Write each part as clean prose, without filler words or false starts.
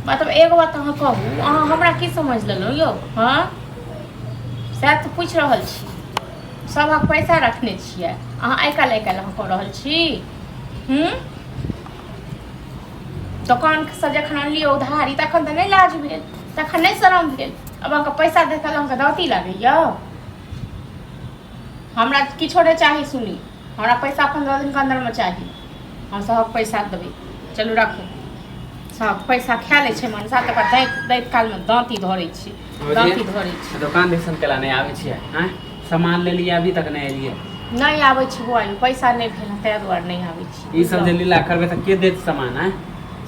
मतलब एगो बात अहाँ कहू, अहाँ हमरा की समझ लेलहुँ यौ? हँ, सएह तऽ पूछि रहल छी। सभक पैसा रखने छियै अहाँ, आइ काल्हि आइ काल्हि अहाँ कऽ रहल छी। हूँ, दोकानसँ जखन अनलियै उधारी तखन तऽ नहि लाज भेल, तखन नहि शरम भेल। आब अहाँके पैसा देखल अहाँके दाँती लागैया? हमरा किछो नहि चाही, सुनी, हमरा पैसा 15 दिनके अन्दरमे चाही। हम सभक पैसा देबै। चलू, राखू। सब पैसा खा लै छै मनसा, तकर दैत दैत कालमे दाँती धरै छै, दाँती धरै छै। दोकान दिसन केला नहि आबै छियै? आँय, सामान लेलियै, अभी तक नहि एलियै। नहि आबै छी बौआ, पैसा नहि भेल हँ, ताहि दुआरे नहि आबै छी। ई सब जे लीला करबै तऽ के देत सामान? आँय?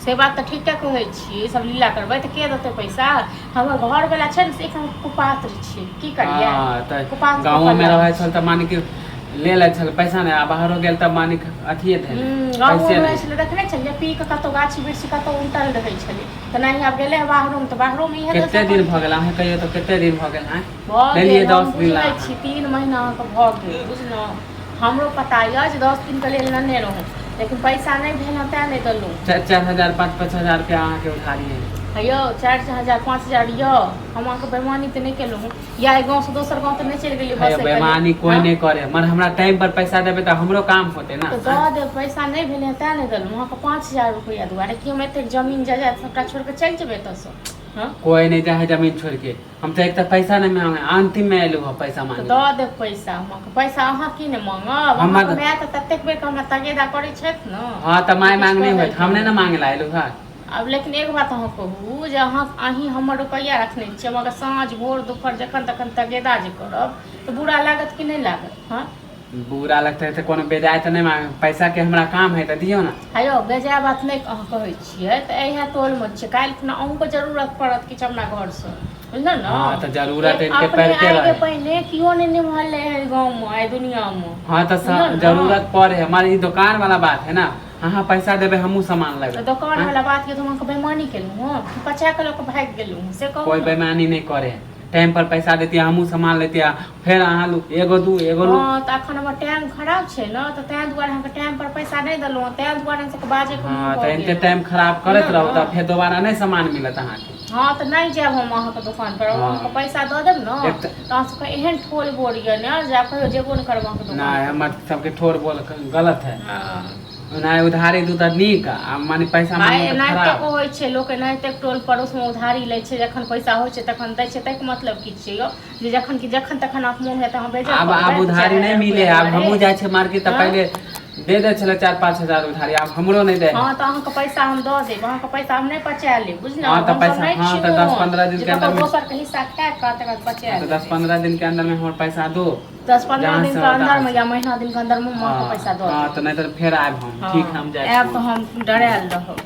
से बात तऽ ठीके कहै छी। ई सब लीला करबै तऽ के देतै पैसा? हमर घरवला छै ने, से एखन कुपात्र छै, की करियै? हँ, तऽ कुपात्र गाँवो मे पकड़ल रहै छल तऽ माने कि ले लै छल पैसा नहि, आ बाहरो गेल तऽ माने कि अथिये भेल। गाँवो पैसे मे रहै नहि। छलै, देखने छलियै, पी कऽ कतहु गाछी वृक्षी कतहु उमटल रहै छलै। तऽ नहि आब गेलै बाहरोमे तऽ बाहरोमे इएह कते दशा। दिन भऽ गेल? अहाँ कहियौ तऽ कते दिन भऽ गेल? आँय? भऽ लेलियै गेल, हम 10 दिन ला। बुझै छी, 3 महीना अहाँके भऽ गेल, बुझलहुँ? हमरो पता यऽ जे 10 दिनके लेल लेने रहौं, लेकिन पैसा नहि भेल हँ, तेँ नहि देलहुँ। 4-4 हजार, 5-5 हजार रुपया अहाँके उधारी है। हे यौ, 4000, 5000 यऽ, हम अहाँके बेमानी तऽ नहि केलहुँ या एहि गाँवसँ दोसर गाँव तऽ नहि चलि गेलियै हे यौ, बसैके लेल। बेमानी कोइ हँ? नहि करे, मगर हमरा टाइम पर पैसा देबै तऽ हमरो काम होतै ना। तऽ दऽ देब, पैसा नहि भेलै हँ तेँ नहि देलहुँ अहाँके। 5000 रुपैआ दुआरे कि हम एतेक जमीन जायदाद सभटा छोड़ि कऽ चलि जेबै एतऽसँ? हँ? कोइ नहि जाइ है जमीन छोड़ के। हम तऽ एक तऽ पैसा नहि मांगे, अंतिम में एलू हँ पैसा तऽ मांगे। दऽ देब पैसा हम अहाँके। पैसा अहाँ की नहि मांगब? हमर अहाँके माय तऽ ततेक बेर हमरा तगेदा करै छथि ने। हाँ, तऽ माय किछु मांगनी कहै होत, हम नहि ने मांगे ला एलू हँ। आब लेकिन एक बात अहाँ कहू जे अहाँ अहीं हमर रुपैआ रखने छियै, हम अगर साँझ भोर दुपहर जखन तखन तगेदा जे करब तऽ बुरा लागत कि नहि लागत? हँ? बुरा लगतै तऽ कोनो बेजाय तऽ नहि मांगे, पैसा के हमरा काम है तऽ दियौ ना। हे यौ, बेजाय बात नहि अहाँ कहै छियै तऽ इएह टोलमे छियै, काल्हि खुना अहूँके जरूरत पड़त किछु हमरा घरसँ, बुझलहुँ ने? हाँ, तऽ जरूरत इनके अपने पड़ते आइके रहे। पहिने केओ नहि निमहल है गाँवमे, एहि दुनिआँमे। हाँ, तऽ बुझलहुँ ने? जरूरत पड़े है, हमारे ई दुकान वाला बात है ना। अहाँ पैसा देबै, हमहूँ सामान तऽ लेबै। दोकान हाँ? वाला बात के तऽ हम अहाँके बेमानी केलहुँ हँ कि पचा कऽ लऽ कऽ भागि गेलहुँ हँ, से कहू कोइ ने। बेईमानी नहि करे है। टाइम पर पैसा देतियै, हमहूँ सामान लेतियै। फेर अहाँ लू एगो दू एगो लू। हँ, तऽ एखन हमर टाइम खराब छै ने, तऽ ताहि दुआरे अहाँके टाइम पर पैसा नहि देलहुँ हँ, ताहि दुआरे अहाँ सबके बाजैके मुँह हाँ, भऽ तऽ एनते गेल। टाइम खराब करैत बुझलहुँ रहू ने? तऽ फेर दोबारा नहि सामान मिलत अहाँके। हँ, तऽ नहि जायब हम अहाँके दोकान पर। हाँ। अहाँके पैसा दऽ देब ने, एक तऽ तऽ अहाँ सबके एहन ठोल बोर यऽ ने जे आब कहियो जेबो नहि करब अहाँके दोकान नहि पर। हमर सबके ठोर बोल गलत है। हँ। नहि उधारी दू तऽ नीक, आ माने पैसा आइ मांगू तऽ एनाहिते खराब। होइ छै, लोक एनाहिते टोल पड़ोसमे उधारी लै छै, जखन पैसा होइ छै तखन दै छै। ताहिके मतलब की छियै यौ, जे जखन कि जखन तखन अहाँके मोन होयत अहाँ बेजब आब करबै आब उधारी चारि नहि हजार मिले। रुपैआ आब दुआरे? हमहूँ जाइ छियै मार्केट तऽ हँ? पहिले दे दै छलै 4-5 हजार उधारी, आब हमरो नहि दै। हँ, तऽ अहाँके पैसा हम दऽ देब, अहाँके पैसा हम नहि पचा लेब, बुझलहुँ? हँ, तऽ हमसब पैसा नहि हँ, छी तऽ दस ओहन पंद्रह दिन जे के कतहु अंदर मे दोसरके हिस्सा खा कऽ तकर बाद बचा हँ, तऽ दस लेबै। पंद्रह दिन के अंदर में हमर पैसा दो। 10-15 जहाँ दिन से के होता अंदर में से। या महीना दिन के अंदर में हम अहाँके पैसा दऽ हाँ, देब। तऽ नहि तऽ फेर आयब हम। हँ, ठीक, हम जाइ आयब छी। तऽ हम डरायल रहब।